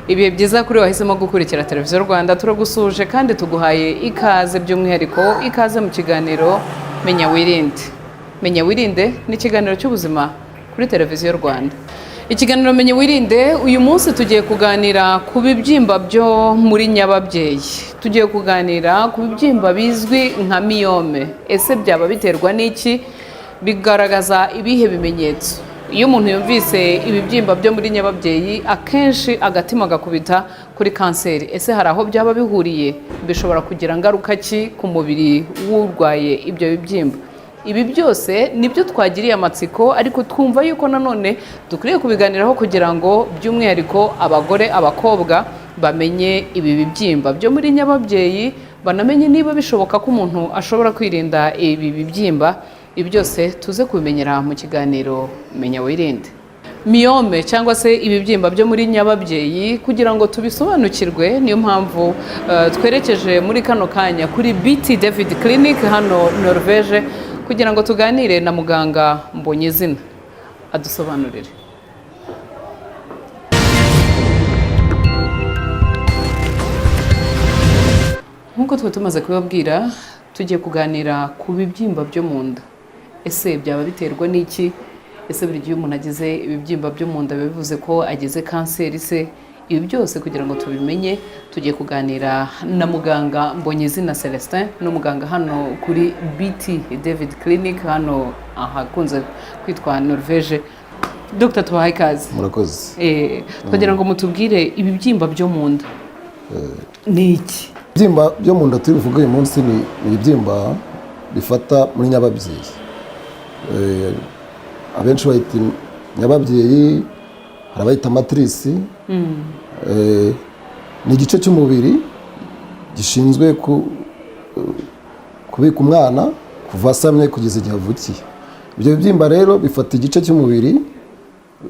Ibihe byiza kuri wahisemo gukurikira Televiziyo Rwanda. Turagusuhuje kandi tuguhaye ikaze, by'umwihariko ikaze mu kiganiro Menya Wirinde. Menya Wirinde ni ikiganiro cy'ubuzima kuri Televiziyo Rwanda. Ikiganiro Menya Wirinde, uyu munsi tugiye kuganira ku bibyimba byo muri nyababyeyi. Tugiye kuganira ku bibyimba bizwi nka myome. Ese byaba biterwa n'iki? Bigaragaza ibihe bimenyetso? Iyo umuntu yumvise ibibyimba byo muri nyababyeyi, akenshi agatima gakubita kuri kanseri. Ese hari aho byaba bihuriye? Bishobora kugira ngaruka ki ku mubiri w'urwaye ibyo bibyimba? Ibi byose nibyo twagiriye amatsiko, ariko twumva yuko nanone dukwiriye kubiganiraho kugira ngo by'umwihariko abagore, abakobwa bamenye ibi bibyimba byo muri nyababyeyi, banamenye niba bishoboka ko umuntu ashobora kwirinda ibi bibyimba. Ibi byose tuze kubimenyera mu kiganiro Menya Wirinde. Myome cyangwa se ibibyimba byo muri nyababyeyi, kugira ngo tubisobanukirwe, niyo mpamvu twerekeje muri kano kanya kuri BT David Clinic hano Norvege, kugira ngo tuganire na muganga Mbonyezina adusobanurire. Nk'uko twe tumaze kubibabwira, tugiye kuganira ku bibyimba byo mu nda. Ese byaba biterwa n'iki? Ese buri gihe umuntu agize ibibyimba byo mu nda biba bivuze ko agize kanseri se? Ibi byose kugira ngo tubimenye, tugiye kuganira na muganga Mbonyezina Celestin, n'umuganga hano kuri BT David Clinic, hano ahakunze kwitwa Norvege. Dr, tubahaye ikaze. Murakoze. Twagira ngo mutubwire, ibibyimba byo mu nda ni iki? Ibibyimba byo mu nda turi buvuge uyu munsi ni ibibyimba bifata muri nyababyeyi. Abenshi bayita nyababyeyi, hari abayita matrice. Ni igice cy'umubiri gishinzwe kubika umwana kuva asamye kugeza igihe avukiye. Ibyo bibyimba rero bifata igice cy'umubiri,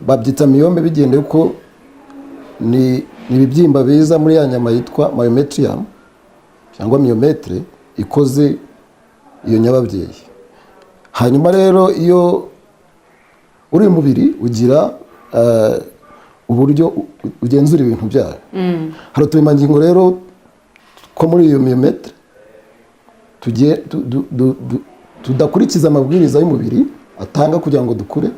babyita myome bigendeye uko ni ibibyimba biza muri ya nyama yitwa myometrium cyangwa myomètre ikoze iyo nyababyeyi. Hanyuma rero iyo uri mubiri ugira uburyo ugenzura ibintu byayo. Hari uturemangingo rero two muri iyo myomètre tugiye tudakurikiza amabwiriza y'umubiri atanga kugira ngo dukure,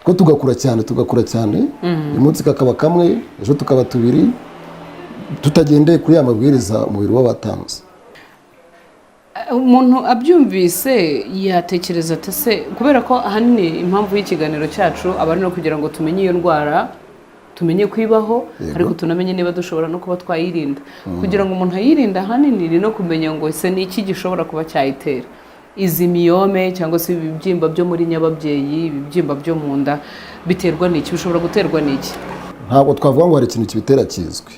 two tugakura cyane, tugakura cyane, uyu munsi kakaba kamwe, ejo tukaba tubiri, tutagendeye kuri ya mabwiriza umubiri uba watanze. Umuntu abyumvise yatekereza ati: "Se kubera ko ahanini impamvu y'ikiganiro cyacu aba ari no kugira ngo tumenye iyo ndwara, tumenye ko ibaho, ariko tunamenye niba dushobora no kuba twayirinda." Kugira ngo umuntu ayirinde, ahanini ni no kumenya ngo ese ni iki gishobora kuba cyayitera? Izi myome cyangwa se ibibyimba byo muri nyababyeyi, ibibyimba byo mu nda, biterwa n'iki? Bishobora guterwa n'iki? Ntabwo twavuga ngo hari ikintu kibitera kizwi.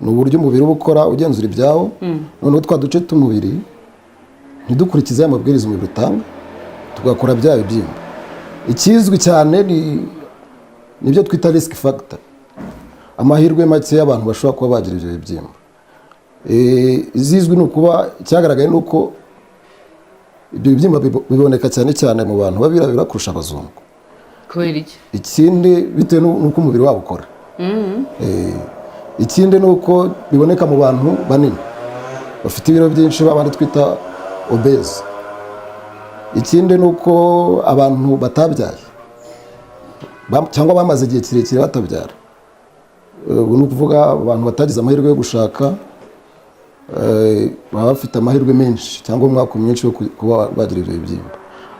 Ni uburyo umubiri uba ukora, ugenzura ibyawo, noneho twa duce tw'umubiri ntidukurikize ya mabwiriza umubiri utanga, tugakora bya bibyimba. Ikizwi cyane ni nibyo twita risk factor, amahirwe make y'abantu bashobora kuba bagira ibyo bibyimba. Izizwi ni ukuba icyagaragaye ni uko ibyo bibyimba biboneka cyane cyane mu bantu b'abirabura kurusha abazungu. Kubera iki? Ikindi, bitewe n'uko umubiri wabo ukora. Ikindi ni uko biboneka mu bantu banini bafite ibiro byinshi, babandi twita obèse. Ikindi ni uko abantu batabyaye cyangwa bamaze igihe kirekire batabyara. Ubu ni ukuvuga abantu batagize amahirwe yo gushaka, baba bafite amahirwe menshi cyangwa umwaka mwinshi wo kuba bagira ibyo bibyimba.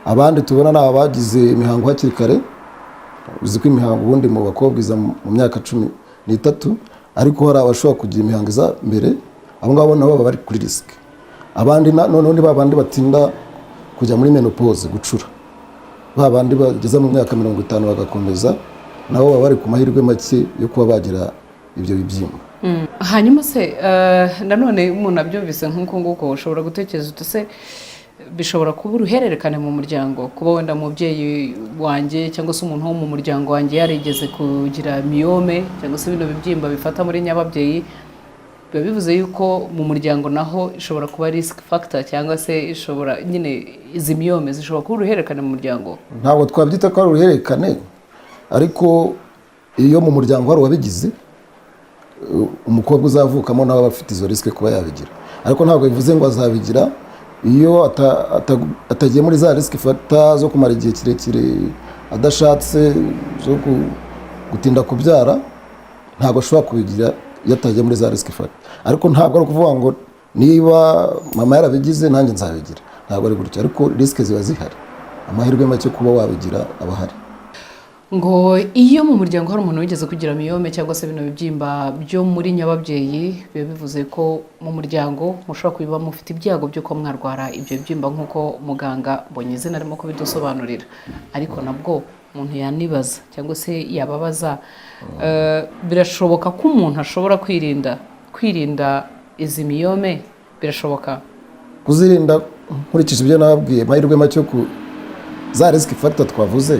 Abandi tubona ni abagize imihango hakiri kare. Uzi ko imihango ubundi mu bakobwa iza mu myaka 13, ariko hari abashobora kugira imihango iza mbere. Abo ngabo nabo baba bari kuri risk. Abandi noneho ni ba bandi batinda kujya muri ménopause, gucura, ba bandi bageze mu myaka 50 bagakomeza, nabo baba bari ku mahirwe make yo kuba bagira ibyo bibyimba. Hanyuma se nanone umuntu abyumvise nk'uko nguko, ushobora gutekereza uti: "Se bishobora kuba uruhererekane mu muryango, kuba wenda umubyeyi wanjye cyangwa se umuntu wo mu muryango wanjye yarigeze kugira myome cyangwa se bino bibyimba bifata muri nyababyeyi, biba bivuze yuko mu muryango naho ishobora kuba risk factor, cyangwa se ishobora nyine, izi myome zishobora kuba uruhererekane mu muryango?" Ntabwo twabyita ko ari uruhererekane, ariko iyo mu muryango hari uwabigize. Umukobwa uzavukamo nawe aba afite izo risque kuba yabigira, ariko ntabwo bivuze ngo azabigira. Iyo atagiye muri za risk factor zo kumara igihe kirekire adashatse, zo gutinda kubyara, ntabwo ashobora kubigira iyo atagiye muri za risk factor. Ariko ntabwo ari ukuvuga ngo niba mama yarabigize nanjye nzabigira, ntabwo ari gutyo. Ariko risque ziba zihari, amahirwe make kuba wabigira aba ahari. Ngo iyo mu muryango hari umuntu wigeze kugira myome cyangwa se bino bibyimba byo muri nyababyeyi, biba bivuze ko mu muryango mushobora kuba mufite ibyago byo kuba mwarwara ibyo bibyimba, nk'uko muganga Mbonyizina arimo kubidusobanurira. Ariko nabwo umuntu yanibaza cyangwa se yababaza, birashoboka ko umuntu ashobora kwirinda izi myome? Birashoboka? Kuzirinda, nkurikije ibyo nababwiye, amahirwe make yo ku za risk factor twavuze,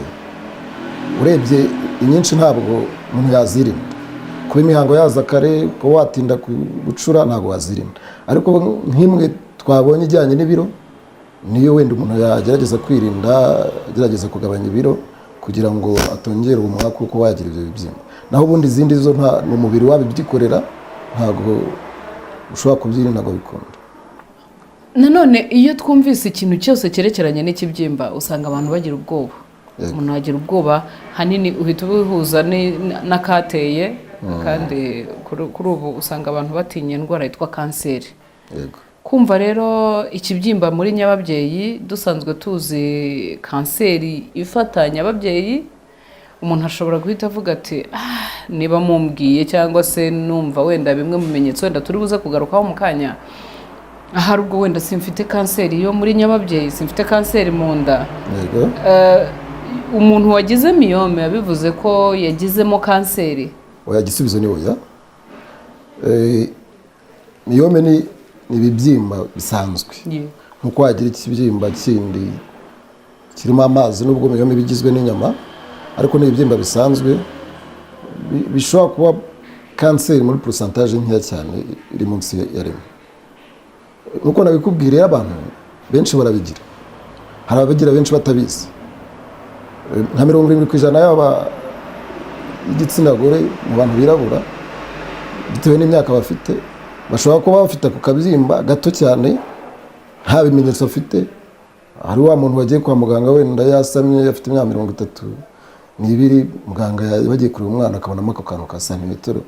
urebye inyinshi ntabwo umuntu yazirinda. Kuba imihango yaza kare, kuba watinda gucura, ntabwo wazirinda. Ariko nk'imwe twabonye ijyanye n'ibiro, niyo wenda umuntu yagerageza kwirinda, agerageza kugabanya ibiro kugira ngo atongere umwaku wo kuba yagira ibyo bibyimba. Naho ubundi izindi zo nta, ni umubiri wabibyikorera, ntabwo ushobora kubyirinda ngo bikunde. Nanone iyo twumvise ikintu cyose cyerekeranye n'ikibyimba, usanga abantu bagira ubwoba. Umuntu agira ubwoba, hanini uhita ubihuza n'akateye. Kandi kuri ubu usanga abantu batinya indwara yitwa kanseri. Kumva rero ikibyimba muri nyababyeyi, dusanzwe tuzi kanseri ifata nyababyeyi, umuntu ashobora guhita avuga ati: "Ah, niba mumbwiye cyangwa se numva wenda bimwe mu bimenyetso wenda turi buze kugarukaho mu kanya, ahari ubwo wenda simfite kanseri yo muri nyababyeyi, simfite kanseri mu nda." Umuntu wagize myome yabivuze ko yagizemo kanseri? Oya, igisubizo ni oya. Myome ni ibibyimba bisanzwe, nkuko wagira ikibyimba kindi kirimo amazi. Nubwo myome iba igizwe n'inyama, ariko ni ibibyimba bisanzwe bishobora kuba kanseri muri pourcentage nkeya cyane, iri munsi ya 1. Nkuko nabikubwiriye, abantu benshi barabigira, hari ababigira benshi batabizi. Nka 70% y'aba y'igitsina gore mu bantu birabura, bitewe n'imyaka bafite, bashobora kuba bafite ako kabyimba gato cyane nta bimenyetso afite. Hari wa muntu wagiye kwa muganga wenda yasamye, afite imyaka 32, muganga bagiye kureba umwana akabonamo ako kantu ka santimetero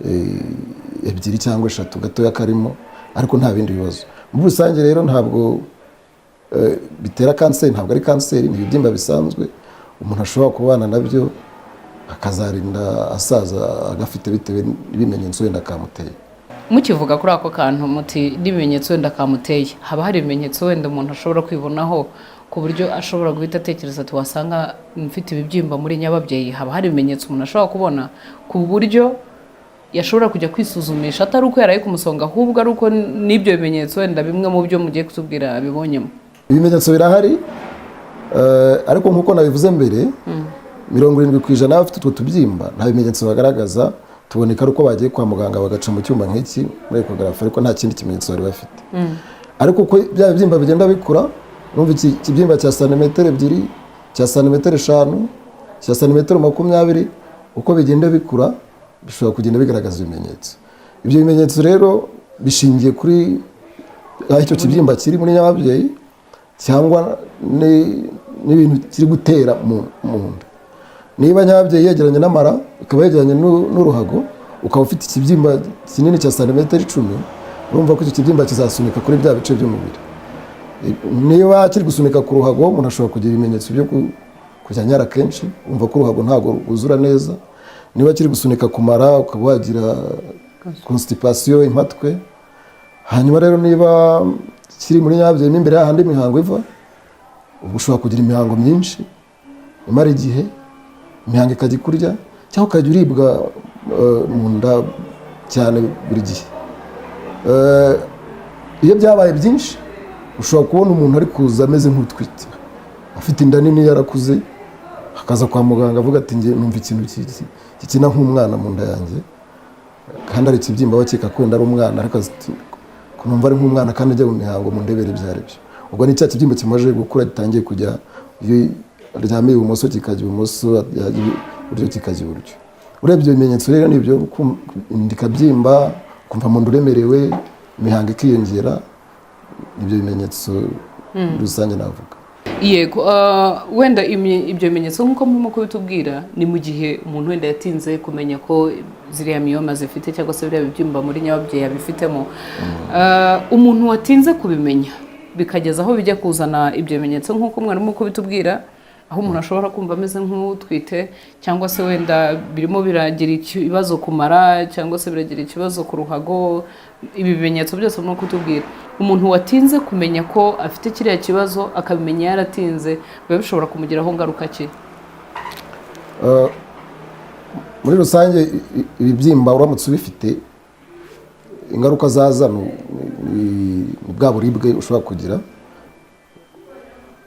2 cyangwa 3 gatoya karimo, ariko nta bindi bibazo. Muri rusange rero ntabwo bitera kanseri, ntabwo ari kanseri, ni ibibyimba bisanzwe umuntu ashobora kubana nabyo akazarinda asaza agafite, bitewe n'ibimenyetso wenda kamuteye. Mukivuga kuri ako kantu muti n'ibimenyetso wenda kamuteye, haba hari ibimenyetso wenda umuntu ashobora kwibonaho ku buryo ashobora guhita atekereza ati: "Wasanga mfite ibibyimba muri nyababyeyi"? Haba hari ibimenyetso umuntu ashobora kubona ku buryo yashobora kujya kwisuzumisha, atari uko yaraye ku musonga, ahubwo ari uko n'ibyo bimenyetso wenda bimwe mu byo mugiye kutubwira bibonyemo? Ibimenyetso birahari, ariko nk'uko nabivuze mbere, 70% y'abafite utwo tubyimba nta bimenyetso bagaragaza. Tuboneka ari uko bagiye kwa muganga, bagaca mu cyuma nk'iki muri échographie, ariko nta kindi kimenyetso bari bafite. Ariko uko bya bibyimba bigenda bikura, urumva iki kibyimba cya santimetero 2, cya santimetero 5, cya santimetero 20, uko bigenda bikura bishobora kugenda bigaragaza ibimenyetso. Ibyo bimenyetso rero bishingiye kuri aho icyo kibyimba kiri muri nyababyeyi cyangwa n'ibintu kiri gutera mu nda. Niba nyababyeyi yegeranye n'amara, ikaba yegeranye n'uruhago, ukaba ufite ikibyimba kinini cya santimetero 10, urumva ko icyo kibyimba kizasunika kuri bya bice by'umubiri. Niba kiri gusunika ku ruhago, umuntu ashobora kugira ibimenyetso byo kujya anyara kenshi, wumva ko uruhago ntabwo rwuzura neza. Niba kiri gusunika ku mara, ukaba wagira constipation, impatwe. Hanyuma rero niba kiri muri nyababyeyi mo imbere, hahandi imihango iva, ubwo ushobora kugira imihango myinshi imara igihe, imihango ikajya ikurya, cyangwa ukajya uribwa mu nda cyane buri gihe. Iyo byabaye byinshi, ushobora kubona umuntu ari kuza ameze nk'utwite, afite inda nini, yarakuze, akaza kwa muganga avuga ati: "Njye numva ikintu gikina nk'umwana mu nda yanjye," kandi ari ikibyimba, bakeka ko wenda ari umwana, ariko ati: "Ko numva ari nk'umwana kandi ajya mu mihango, mu ndebere ibyo ari byo." Ubwo ni cya kibyimba kimaze gukura, gitangiye kujya, iyo aryamiye ibumoso kikajya ibumoso, yajya iburyo kikajya iburyo. Urebye ibimenyetso rero ni ibyo: inda ikabyimba, kumva mu nda uremerewe, imihango ikiyongera. Nibyo bimenyetso muri rusange navuga. Yego, wenda ibyo bimenyetso nk'uko murimo kubitubwira ni mu gihe umuntu wenda yatinze kumenya ko ziriya miyoma zifite cyangwa se biriya bibyimba muri nyababyeyi abifitemo. Umuntu watinze kubimenya bikageza aho bijya kuzana ibyo bimenyetso nk'uko mwarimo kubitubwira, aho umuntu ashobora kumva ameze nk'utwite, cyangwa se wenda birimo biragira ikibazo ku mara, cyangwa se biragira ikibazo ku ruhago, ibi bimenyetso byose murimo kutubwira, umuntu watinze kumenya ko afite kiriya kibazo, akabimenya yaratinze, biba bishobora kumugiraho ngaruka ki? Muri rusange ibibyimba uramutse ubifite, ingaruka zaza ni bwa buribwe ushobora kugira,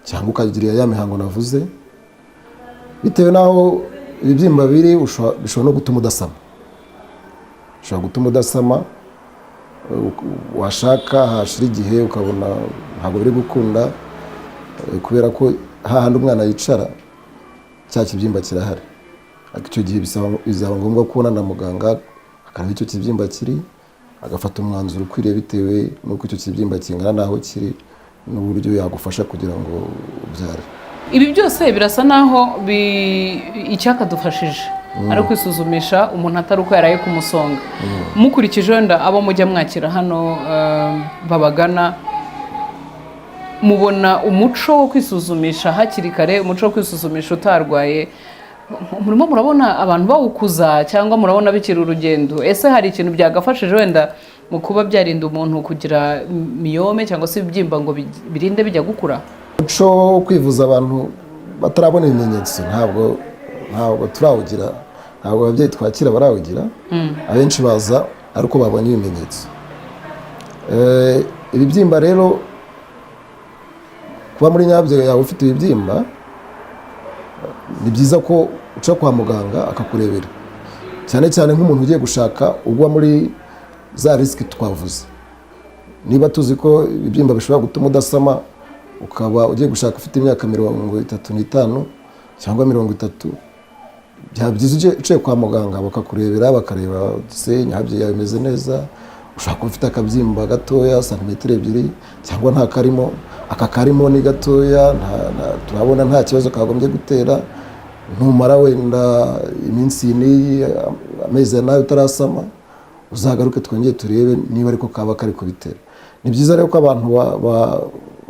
cyangwa ukagira ya mihango navuze. Bitewe n'aho ibibyimba biri, bishobora no gutuma udasama, bishobora gutuma udasama. Washaka hashira igihe ukabona ntabwo biri gukunda, kubera ko hahandi umwana yicara cya kibyimba kirahari. Ariko icyo gihe bizaba ngombwa kubona na muganga, akareba icyo kibyimba kiri, agafata umwanzuro ukwiriye bitewe n'uko icyo kibyimba kingana n'aho kiri n'uburyo yagufasha kugira ngo ubyare. Ibi byose birasa naho icyakadufashije ari kwisuzumisha umuntu atari uko yaraye ku musonga. Mukurikije wenda abo mujya mwakira hano, babagana, mubona umuco wo kwisuzumisha hakiri kare, umuco wo kwisuzumisha utarwaye, murimo murabona abantu bawukuza cyangwa murabona bikiri urugendo? Ese hari ikintu byagafashije wenda mu kuba byarinda umuntu kugira miyome cyangwa se ibibyimba ngo birinde bijya gukura? Umuco wo kwivuza abantu batarabona ibimenyetso ntabwo turawugira, ntabwo ababyeyi twakira barawugira. Abenshi baza ari uko babonye ibimenyetso. Ibibyimba rero, kuba muri nyabyo yawe ufite ibibyimba, ni byiza ko uca kwa muganga akakurebera, cyane cyane nk'umuntu ugiye gushaka ugwa muri za risque twavuze. Niba tuzi ko ibibyimba bishobora gutuma udasama, ukaba ugiye gushaka ufite imyaka 35 cyangwa 30, byaba byiza uciye kwa muganga bakakurebera, bakareba se nyabyo yawe imeze neza. Ushobora kuba ufite akabyimba gatoya, santimetero 2, cyangwa nta karimo. Aka karimo ni gatoya, turabona nta kibazo kagombye gutera. Numara wenda iminsi iyi n'iyi, amezi nayo utarasama, uzagaruke twongere turebe niba ariko kaba kari kubitera. Ni byiza rero ko abantu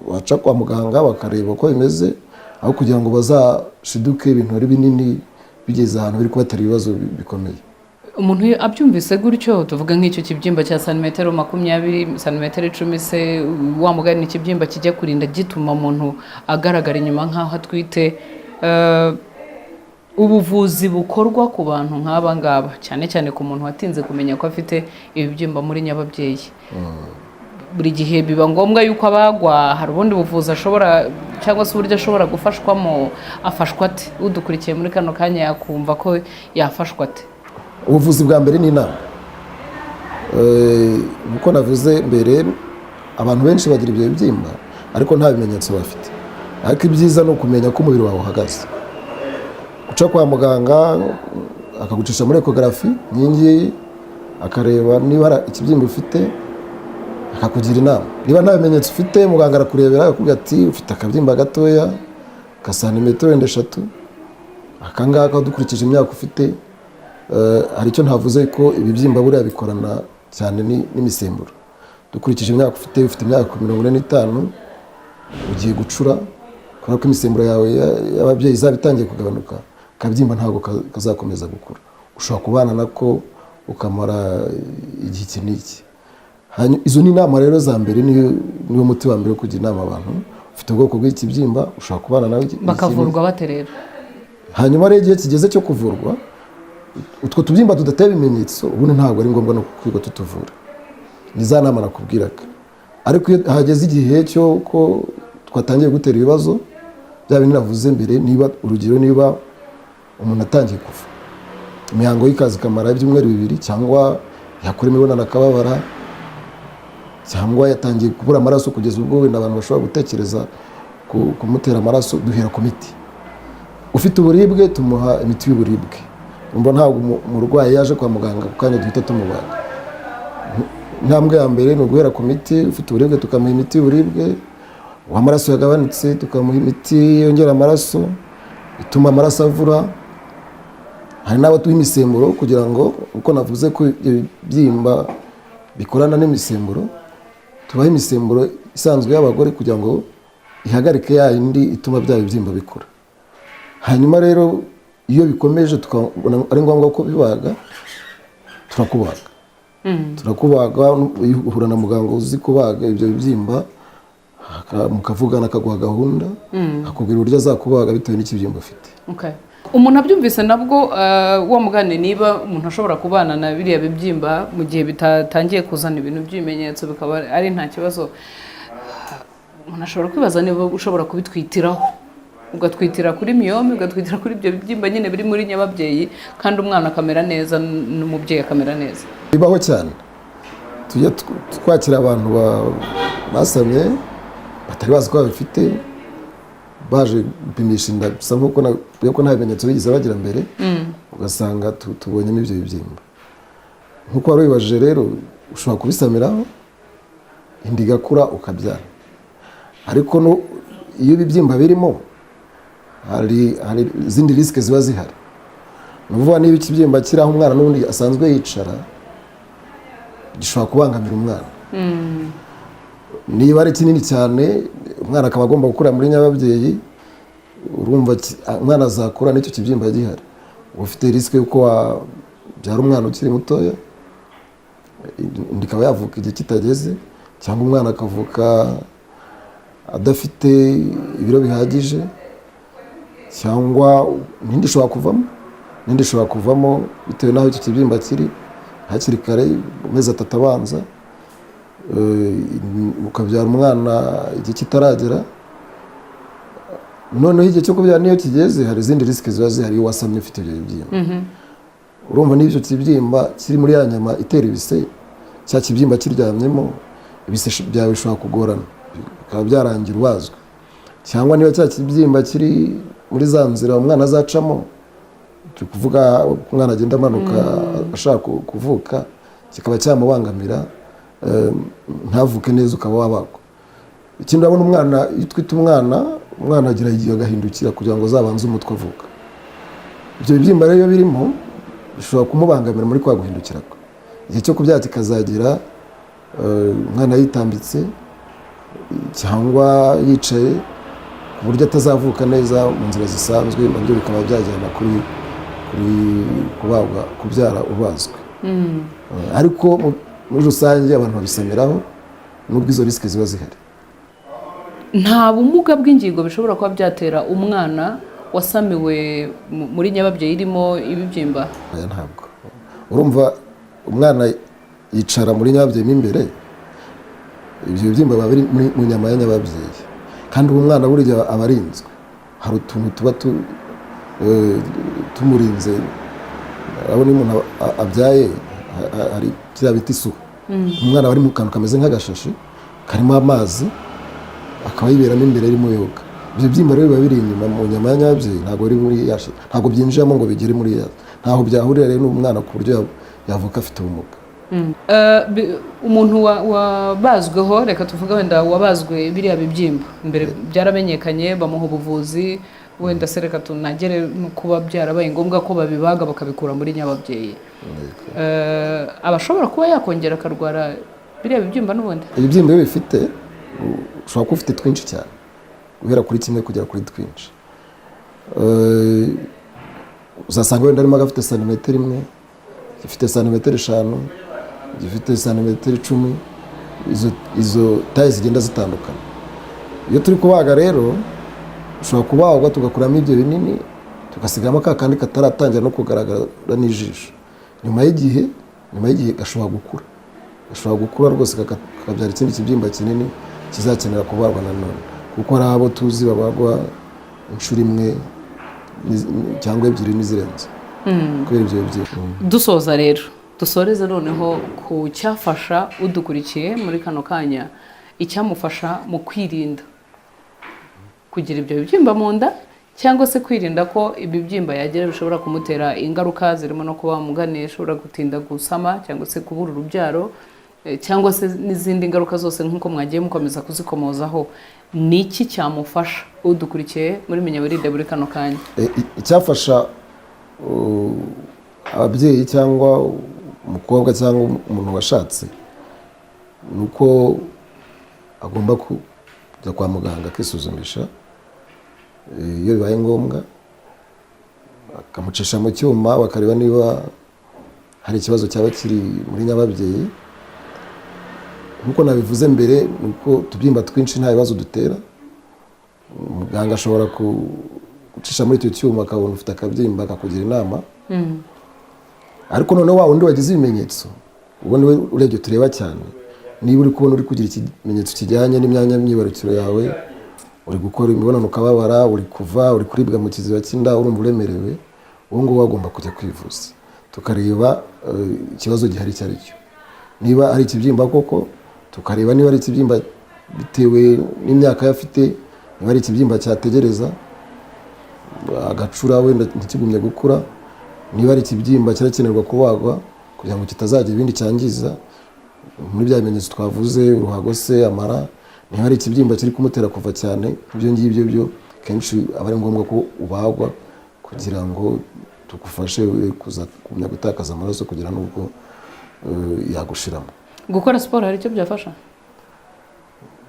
baca kwa muganga bakareba uko bimeze, aho kugira ngo bazashiduke ibintu ari binini bigeze ahantu biri kubatera ibibazo bikomeye. Umuntu iyo abyumvise gutyo, tuvuga nk'icyo kibyimba cya santimetero 20, santimetero 10 se, wa mugani ni ikibyimba kijya kurinda gituma umuntu agaragara inyuma nk'aho atwite. Ubuvuzi bukorwa ku bantu nk'aba ngaba, cyane cyane ku muntu watinze kumenya ko afite ibibyimba muri nyababyeyi, buri gihe biba ngombwa yuko abagwa? Hari ubundi buvuzi ashobora cyangwa se uburyo ashobora gufashwamo? Afashwa ate? Udukurikiye muri kano kanya yakumva ko yafashwa ate? Ubuvuzi bwa mbere ni inama. Nkuko navuze mbere, abantu benshi bagira ibyo bibyimba ariko nta bimenyetso bafite. Ariko ibyiza ni ukumenya ko umubiri wawe uhagaze, guca kwa muganga akagucisha muri échographie nk'iyi, akareba niba hari ikibyimba ufite, akakugira inama. Niba nta bimenyetso ufite, muganga arakurebera akakubwira ati: "Ufite akabyimba gatoya ka santimetero wenda 3, aka ngaka dukurikije imyaka ufite." Hari icyo ntavuze, ko ibibyimba buriya bikorana cyane n'imisemburo. Dukurikije imyaka ufite, ufite imyaka 45, ugiye gucura, kubera ko imisemburo yawe y'ababyeyi izaba itangiye kugabanuka, akabyimba ntabwo kazakomeza gukura. Ushobora kubana nako ukamara igihe iki n'iki. Izo ni inama rero za mbere, niwo muti wa mbere wo kugira inama abantu: ufite ubwoko bw'ikibyimba, ushobora kubana nawe igihe iki n'iki. Bakavurwa bate rero? Hanyuma rero igihe kigeze cyo kuvurwa, utwo tubyimba tudatera ibimenyetso ubundi ntabwo ari ngombwa no kwirirwa tutuvura, ni za nama nakubwiraga. Ariko iyo hageze igihe cyo ko twatangiye gutera ibibazo bya bindi navuze mbere, niba urugero niba umuntu atangiye kuva imihango y'ikazi ikamara ibyumweru 2, cyangwa yakora imibonano akababara, cyangwa yatangiye kubura amaraso kugeza ubwo wenda abantu bashobora gutekereza kumutera amaraso, duhera ku miti. Ufite uburibwe tumuha imiti y'uburibwe. Umva, ntabwo umurwayi yaje kwa muganga ako kanya duhita tumubaga. Intambwe ya mbere ni uguhera ku miti. Ufite uburibwe tukamuha imiti y'uburibwe, uw'amaraso yagabanutse tukamuha imiti yongera amaraso, ituma amaraso avura. Hari n'abo tuha imisemburo kugira ngo, uko navuze ko ibyo bibyimba bikorana n'imisemburo, tubaha imisemburo isanzwe y'abagore kugira ngo ihagarike ya yindi ituma bya bibyimba bikura. Hanyuma rero iyo bikomeje, tukabona ari ngombwa ko bibaga, turakubaga. Uhura na muganga uzi kubaga ibyo bibyimba, mukavugana, akaguha gahunda, akubwira uburyo azakubaga bitewe n'ikibyimba ufite. Okay. Umuntu abyumvise nabwo, wa mugani, niba umuntu ashobora kubana na biriya bibyimba mu gihe bitatangiye kuzana ibintu by'ibimenyetso, bikaba ari nta kibazo, umuntu ashobora kwibaza niba ushobora kubitwitiraho, ugatwitira kuri myome, ugatwitira kuri ibyo bibyimba nyine biri muri nyababyeyi, kandi umwana akamera neza n'umubyeyi akamera neza. Bibaho cyane. Tujya twakira abantu basamye batari bazi ko babifite, baje gupimisha inda gusa, nk'uko nabwiye ko nta bimenyetso bigeze bagira mbere, ugasanga tubonyemo ibyo bibyimba. Nk'uko wari wibajije rero, ushobora kubisamiraho, inda igakura, ukabyara. Ariko iyo ibibyimba birimo, hari izindi risques ziba zihari. Ni ukuvuga, niba ikibyimba kiri aho umwana n'ubundi asanzwe yicara, gishobora kubangamira umwana. Niba ari kinini cyane, umwana akaba agomba gukura muri nyababyeyi, urumva umwana azakura n'icyo kibyimba gihari. Uba ufite risque y'uko wabyara umwana ukiri mutoya, inda ikaba yavuka igihe kitageze, cyangwa umwana akavuka adafite ibiro bihagije, cyangwa n'indi ishobora kuvamo bitewe n'aho icyo kibyimba kiri hakiri kare mu mezi 3 abanza, ukabyara umwana igihe kitaragera. Noneho igihe cyo kubyara niyo kigeze, hari izindi risques ziba zihari iyo wasamye ufite ibyo bibyimba. Urumva, n'ibyo kibyimba kiri muri ya nyama itera ibise, cya kibyimba kiryamyemo, ibise byawe bishobora kugorana, bikaba byarangira ubazwe. Cyangwa niba cya kibyimba kiri muri za nzira umwana azacamo, turi kuvuga uko umwana agenda amanuka ashaka kuvuka, kikaba cyamubangamira, ntavuke neza, ukaba wabagwa. Ikindi, urabona umwana, iyo utwite umwana, umwana agira igihe agahindukira kugira ngo azabanze umutwe avuka. Ibyo bibyimba rero iyo birimo, bishobora kumubangamira muri kwa guhindukira kwe. Igihe cyo kubyara kikazagera, umwana yitambitse cyangwa yicaye, ku buryo atazavuka neza mu nzira zisanzwe, nabyo bikaba byajyana kuri kubagwa, kubyara ubazwe. Ariko muri rusange abantu babisamiraho nubwo izo risques ziba zihari. Nta bumuga bw'ingingo bishobora kuba byatera umwana wasamiwe muri nyababyeyi irimo ibibyimba? Oya, ntabwo. Urumva, umwana yicara muri nyababyeyi mo imbere, ibyo bibyimba biba biri mu nyama ya nyababyeyi. Kandi uwo mwana burya aba arinzwe, hari utuntu tuba tumurinze. Urabona, iyo umuntu abyaye, hari kiriya bita isuha. Umwana aba ari mu kantu kameze nk'agashashi karimo amazi, akaba yiberamo imbere arimo yoga. Ibyo byimba rero biba biri inyuma mu nyama ya nyababyeyi, ntabwo biri muri ya, ntabwo byinjiramo ngo bigere muri ya, ntaho byahurira rero n'umwana ku buryo yavuka afite ubumuga. Umuntu wabazweho, reka tuvuge wenda wabazwe biriya bibyimba mbere, byaramenyekanye, bamuha ubuvuzi, wenda se reka tunagere no kuba byarabaye ngombwa ko babibaga bakabikura muri nyababyeyi, aba ashobora kuba yakongera akarwara biriya bibyimba n'ubundi? Ibibyimba iyo bifite, ushobora kuba ufite twinshi cyane, guhera kuri kimwe kugera kuri twinshi. Uzasanga wenda harimo agafite santimetero 1, gifite santimetero 5, gifite santimetero 10. Izo taille zigenda zitandukana. Iyo turi kubaga rero, ushobora kubagwa tugakuramo ibyo binini, tugasigamo ka kandi kataratangira no kugaragara n'ijisho. Nyuma y'igihe gashobora gukura rwose, kakabyara ikindi kibyimba kinini kizakenera kubagwa nanone, kuko hari abo tuzi babagwa inshuro imwe cyangwa ebyiri n'izirenze kubera ibyo bibyimba. Dusoza rero, dusoreze noneho ku cyafasha udukurikiye muri kano kanya, icyamufasha mu kwirinda kugira ibyo bibyimba mu nda. Cyangwa se kwirinda ko ibibyimba yagira bishobora kumutera ingaruka zirimo no kuba mugani ishobora gutinda gusama cyangwa se kubura urubyaro, cyangwa se n'izindi ngaruka zose nk'uko mwagiye mukomeza kuzikomozaho. Ni iki cyamufasha udukurikiye muri Menya Wirinde muri kano kanya? Icyafasha ababyeyi cyangwa umukobwa cyangwa umuntu washatse ni uko agomba kujya kwa muganga akisuzumisha. Iyo bibaye ngombwa bakamucisha mu cyuma, bakareba niba hari ikibazo cyaba kiri muri nyababyeyi. Nk'uko nabivuze mbere, ni uko utubyimba twinshi nta bibazo dutera. Muganga ashobora gucisha muri icyo cyuma akabona ufite akabyimba, akakugira inama. Ariko noneho wa wundi wagize ibimenyetso, ubwo niwe urebye tureba cyane. Niba uri kubona uri kugira ikimenyetso kijyanye n'imyanya myibarukiro yawe, uri gukora imibonano ukababara, uri kuva, uri kuribwa mu kiziba cy'inda, urumva uremerewe, uwo nguwo agomba kujya kwivuza, tukareba ikibazo gihari icyo ari cyo. Niba ari ikibyimba koko, tukareba niba ari ikibyimba bitewe n'imyaka ye afite, niba ari ikibyimba cyategereza agacura wenda ntikigumye gukura, niba ari ikibyimba kirakenerwa kubagwa kugira ngo kitazagira ibindi cyangiza muri bya bimenyetso twavuze, uruhago se, amara, niba ari ikibyimba kiri kumutera kuva cyane, ibyo ngibyo byo kenshi aba ari ngombwa ko ubagwa kugira ngo tugufashe kugumya gutakaza amaraso kugira n'ubwo yagushiramo. Gukora siporo hari icyo byafasha?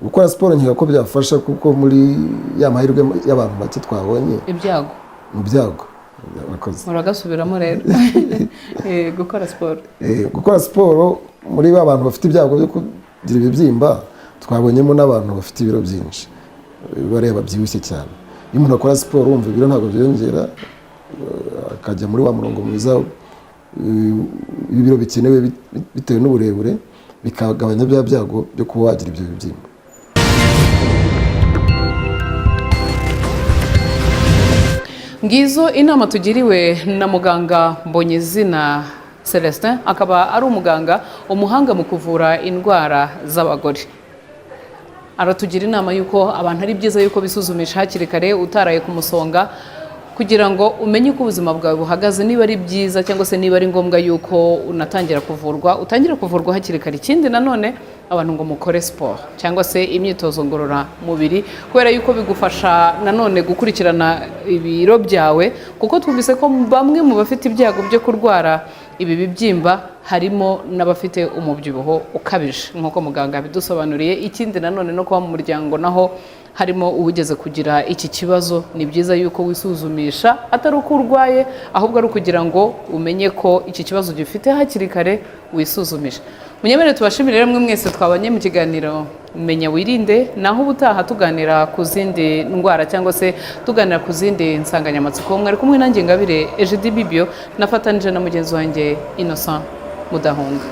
Gukora siporo nkeka ko byafasha, kuko muri ya mahirwe y'abantu make twabonye ibyago mu byago. Murakoze. Muragasubiramo rero. Gukora siporo. Gukora siporo muri ba bantu bafite ibyago byo kugira ibibyimba, twabonyemo n'abantu bafite ibiro byinshi, bariya babyibushye cyane. Iyo umuntu akora siporo, wumva ibiro ntabwo byiyongera, akajya muri wa murongo mwiza w'ibiro bikenewe bitewe n'uburebure, bikagabanya bya byago byo kuba wagira ibyo bibyimba. Ngizo inama tugiriwe na muganga Mbonyizina Celestin, akaba ari umuganga umuhanga mu kuvura indwara z'abagore. Aratugira inama y'uko abantu ari byiza y'uko bisuzumisha hakiri kare utaraye ku musonga, kugira ngo umenye uko ubuzima bwawe buhagaze, niba ari byiza cyangwa se niba ari ngombwa y'uko unatangira kuvurwa, utangire kuvurwa hakiri kare. Ikindi nanone, abantu ngo mukore siporo cyangwa se imyitozo ngororamubiri, kubera yuko bigufasha nanone gukurikirana ibiro byawe, kuko twumvise ko bamwe mu bafite ibyago byo kurwara ibi bibyimba harimo n'abafite umubyibuho ukabije, nk'uko muganga yabidusobanuriye. Ikindi nanone, no kuba mu muryango naho harimo uwigeze kugira iki kibazo, ni byiza yuko wisuzumisha, atari uko urwaye, ahubwo ari ukugira ngo umenye ko iki kibazo gifite hakiri kare, wisuzumisha. Munyemerere tubashimire rero mwe mwese twabanye mu kiganiro Menya Wirinde. Naho ubutaha tuganira ku zindi ndwara cyangwa se tuganira ku zindi nsanganyamatsiko. Mwari kumwe nanjye Ngabire Egidie Bibio, nafatanije na mugenzi wanjye Innocent Mudahunga.